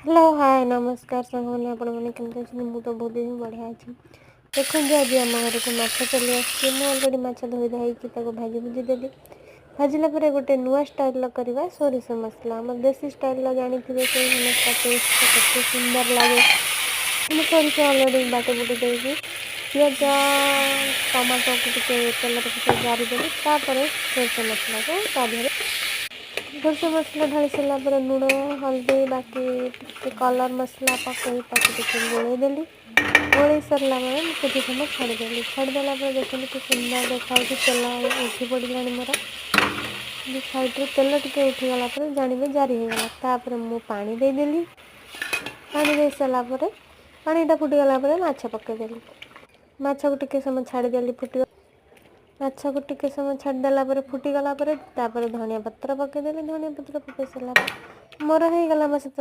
Hello, ହାଏ, ନମସ୍କାର ସାଙ୍ଗମାନେ। ଆପଣମାନେ କେମିତି ଅଛନ୍ତି? ମୁଁ ତ ବହୁତ ହିଁ ବଢ଼ିଆ ଅଛି। ଦେଖନ୍ତୁ, ଆଜି ଆମ ଘରକୁ ମାଛ ଚାଲି ଆସିଛି। ମୁଁ ଅଲରେଡ଼ି ମାଛ ଧୋଇ ଧାଇକି ତାକୁ ଭାଜି ଭୁଜି ଦେଲି। ଭାଜିଲା ପରେ ଗୋଟେ ନୂଆ ଷ୍ଟାଇଲ୍ର କରିବା ସୋରିଷ ମସଲା। ଆମର ଦେଶୀ ଷ୍ଟାଇଲ୍ର ଜାଣିଥିବେ, ସୋରିଷ ମସଲା ଟେଷ୍ଟଟା କେତେ ସୁନ୍ଦର ଲାଗେ। ମୁଁ ସୋରିଷ ଅଲରେଡ଼ି ବାଟି ବୁଟି ଦେଇକି ପିଆଜ, ଟମାଟୋକୁ ଟିକେ ତେଲରେ ପକାଇ ଜାରିଦେଲି। ତାପରେ ସୋରିଷ ମସଲାକୁ ତା ଦେହରେ ସୋରିଷ ମସଲା ଢାଳି ସାରିଲା ପରେ ଲୁଣ, ହଳଦୀ, ବାକି ଟିକେ କଲର୍ ମସଲା ପକାଇ ତାକୁ ଟିକେ ଗୋଳେଇ ଦେଲି। ଗୋଳେଇ ସାରିଲା ପରେ ମୁଁ କିଛି ସମୟ ଛାଡ଼ିଦେଲି। ଛାଡ଼ିଦେଲା ପରେ ଦେଖନ୍ତୁ କି ସୁନ୍ଦର ଦେଖାହେଉଛି। ତେଲ ଉଠି ପଡ଼ିଲାଣି ମୋର। ସାଇଡ଼୍ରେ ତେଲ ଟିକେ ଉଠିଗଲା ପରେ ଜାଣିବେ ଜାରି ହେଇଗଲା। ତାପରେ ମୁଁ ପାଣି ଦେଇଦେଲି। ପାଣି ଦେଇ ସାରିଲା ପରେ, ପାଣିଟା ଫୁଟିଗଲା ପରେ ମାଛ ପକାଇଦେଲି। ମାଛକୁ ଟିକେ ସମୟ ଛାଡ଼ିଦେଲି ଫୁଟିବ। ମାଛକୁ ଟିକେ ସମୟ ଛାଡ଼ିଦେଲା ପରେ, ଫୁଟିଗଲା ପରେ ତାପରେ ଧନିଆ ପତ୍ର ପକାଇଦେଲି। ଧନିଆ ପତ୍ର ପକାଇ ସାରିଲା ପରେ ମୋର ହେଇଗଲା ମାଛ।